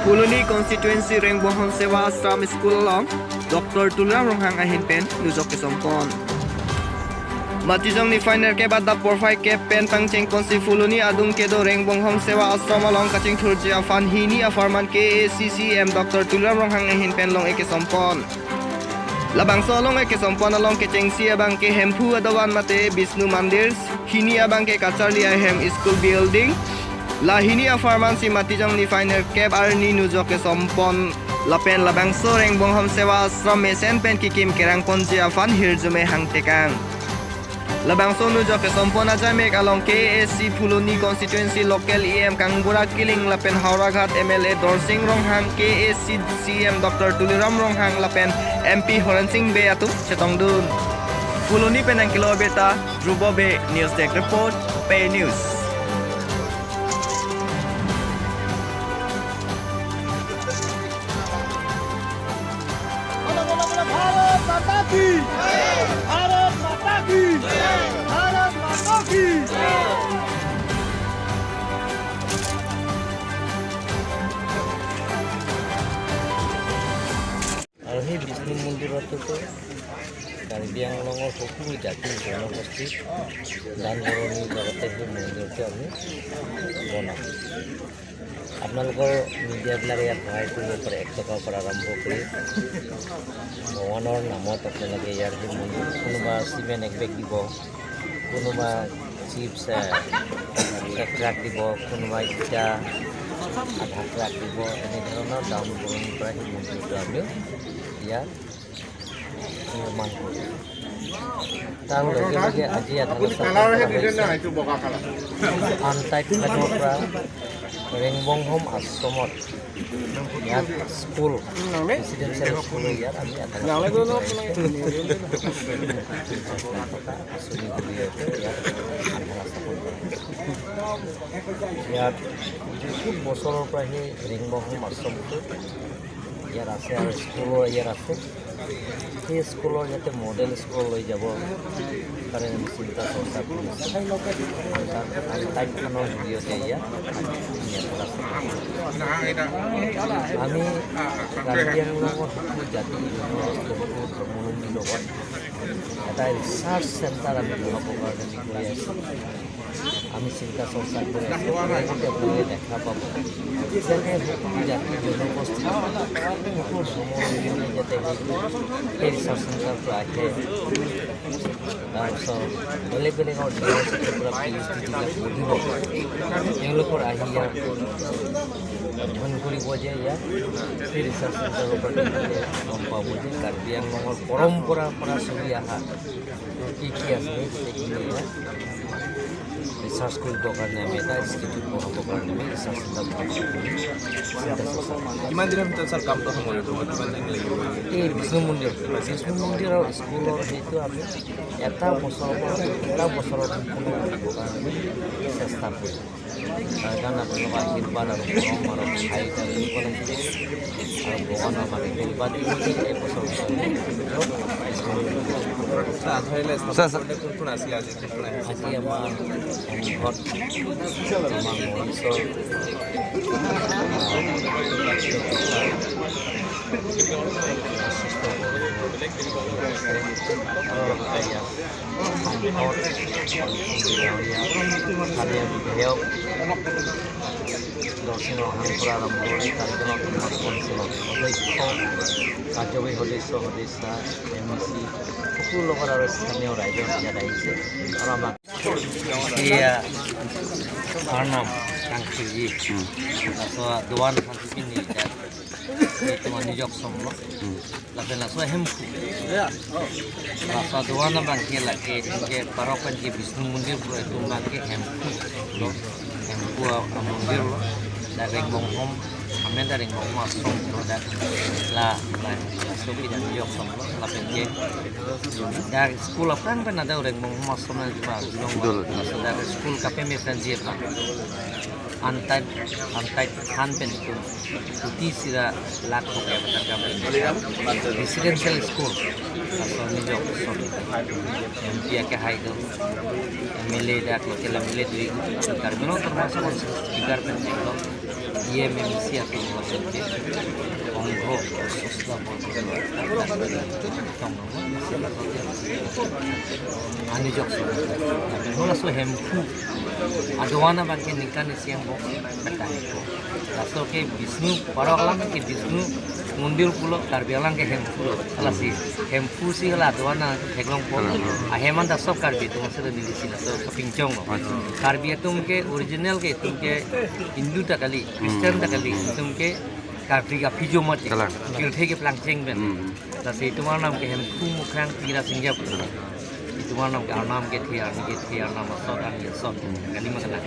Phuloni constituency Rengbonghom Sewa Ashram School along Dr. Tuliram Ronghang ahin pen nujok ke sompon. Matijong ni final ke bad da porfai ke pen pangcheng konsi Phuloni adung ke do Rengbonghom Sewa Ashram along kaching thurji afan hini afarman KACCM Dr. Tuliram Ronghang ahin pen long eke sompon. Labang solong eke sompon along ke chengsi abang ke hemphu adawan mate Vishnu Mandir hini abang ke kacharli hem school building la hini afarman si matijong ni final kep ar ni nujok ke sompon lapen labang so Rengbonghom Sewa Ashram mesen pen kikim kerang ponji afan hirjume hangtekang. Labang so nujok ke sompon ajamek along KAC Phuloni constituency local EM Kangbura Killing lapen Howraghat MLA Dorsing Ronghang KAC CM Dr. Tuliram Ronghang lapen MP Horen Singh Be atu chetongdun. Phuloni penang kilo beta Dhrubo Be News Tech Report Pay News. Bharat माता की, भारत माता की, भारत माता की। আৰু সেই বিষ্ণু মন্দিৰটোতো কাৰ্বি আংলঙৰ সকলো জাতি জনগোষ্ঠীৰ দান বৰঙণিৰ লগতে সেই মন্দিৰটো আমি বনাম। আপোনালোকৰ মিডিয়াবিলাকে ইয়াত সহায় কৰিব পাৰে। 1 টকাৰ পৰা আৰম্ভ কৰি ভগৱানৰ নামত আপোনালোকে ইয়াৰ সেই মন্দিৰ, কোনোবা চিমেণ্ট এক বেগ দিব, কোনোবা চিপছ এক ট্ৰাক দিব, কোনোবা ইটা আধা ট্ৰাক দিব, এনেধৰণৰ দান বৰঙণিৰ পৰা সেই মন্দিৰটো আমি ইয়াত নিৰ্মাণ কৰিম। তাৰ লগে লগে আজি আধাৰশিলা স্থাপন কৰা হৈছে আনটাইপখানৰ পৰা ৰেংবংহম আশ্ৰমত ইয়াত স্কুল, ৰেচিডেঞ্চিয়েল স্কুল, ইয়াত আমি আধাৰশিলা টকা আঁচনিৰ জৰিয়তে ইয়াত আধাৰ স্থাপন কৰা হৈছে। ইয়াত বহুত বছৰৰ পৰা সেই ৰেংবংহম আশ্ৰমটো ইয়াত আছে আৰু স্কুলো ইয়াত আছে। সেই স্কুলৰ ইয়াতে মডেল স্কুল লৈ যাব কাৰণে আমি চিন্তা চৰ্চা কৰিছোঁ। আটাইখনৰ জৰিয়তে ইয়াত আমি কাৰ্বি আংলঙৰ সকলো জাতি জনগোষ্ঠী, সকলো ধৰ্মাৱলম্বীৰ লগত এটা ৰিচাৰ্চ চেণ্টাৰ আমি বহাবৰ কাৰণে আমি কৰি আছোঁ। আমি চিন্তা চৰ্চা কৰি আছোঁ। লগতে আপোনালোকে দেখা পাব যাতে সকলো জাতি জনগোষ্ঠী, সকলো ধৰ্মাৱলম্বী যাতে সেই ৰিচাৰ্চ চেণ্টাৰটো আহে। তাৰপিছত বেলেগ বেলেগ ইউনিভাৰ্চিটিৰ পৰা পিএইচডি যিবিলাক পঢ়িব, তেওঁলোকৰ আহি ইয়াত অধ্যয়ন কৰিব যে ইয়াত সেই ৰিচাৰ্চ চেণ্টাৰৰ পৰা তেওঁলোকে গম পাব যে কাৰ্বি আংলঙৰ পৰম্পৰাৰ পৰা চলি অহা কি কি আছে। সেই গোটেইখিনি ইয়াত ৰিচাৰ্চ কৰিবৰ কাৰণে আমি এটা ইনষ্টিটিউট বহাবৰ কাৰণে আমি ৰিচাৰ্চ চেণ্টাৰ বহাবৰ কাৰণে চিন্তা চৰ্চা কৰিছোঁ। কিমান দিনৰ ভিতৰত ছাৰ কামটো সামৰিব? কিমান দিন লাগিব? এই বিষ্ণু মন্দিৰ, বিষ্ণু মন্দিৰৰ স্কুলৰ সেইটো আমি এটা বছৰৰ পৰা এটা বছৰত সম্পূৰ্ণ কৰিবৰ কাৰণে আমি চেষ্টা কৰিম। তাৰ কাৰণে আপোনালোকৰ আশীৰ্বাদ আৰু মৰম আৰু সহায় কৰিব লাগিব আৰু ভগৱানৰ আমাক আশীৰ্বাদ দিব যে এই বছৰৰ ভিতৰত বিষ্ণু মন্দিৰ আধাৰশিলা স্থাপন কৰোঁতে কোন কোন আছিলে, আজি কোন কোন আহিছে? আজি আমাৰ সংঘত আমাৰ মঞ্চৰ বশিষ্ঠ আছে আৰু লগতে ইয়াত সাংসদ, ডাঙৰীয়া, স্থানীয় বিধায়ক দৰ্শন ৰহাং পৰা আৰম্ভ কৰি কাৰ্বি আংলং কাউন্সিলৰ অধ্যক্ষ, কাৰ্যবাহী সদস্য, সদস্যা, এমইচি সকলো লগত আৰু স্থানীয় ৰাইজৰ ইয়াত আহিছে আৰু আমাক এতিয়া নাম কাংখিজি, তাৰপিছত দোৱান শান্তিপিনি তোমাৰ নিজক চমল lapen la so hempu la so doana bangke la ke ke parokan ke Vishnu মন্দিৰ পুৰো itu bangke hempu lo hempu মন্দিৰ lo da Rengbonghom amen da Rengbonghom ashram lo da la la so ki da নিজক চমল lapen ke da school apran pen ada Rengbonghom ashram na juba long la so da school kape me franjie la antai antai khan pen itu uti sira lakh টকা এটা residential school. তাৰপিছত নিজক M P একে হাই গ'ল, M L এ ডাক, local M L A দুই, Karbi Anglong speaker pen একদম M M C ato অংঘ anijok so hola so hemfu adowana bangke nikane siang bo ko laso ke Bishnu paroklang ke Bishnu মন্দিৰ পুলো কাৰ্বি আংলং কে Hemphu alasi hemfu si hala adowana theklong po a heman da sob Karbi tum se milisi la so pingchong Karbi tum ke original ke tum ke Hindu takali Christian takali tum ke Karbi ka fijo mate kirthe ke plangcheng ben lasi তোমার নাম কে হেমফু মুখরাং তিরা সিংজা তোমার নাম কে আর নাম কে থিয়া কে থিয়া নাম সদ আর সদ কালি মাকালা।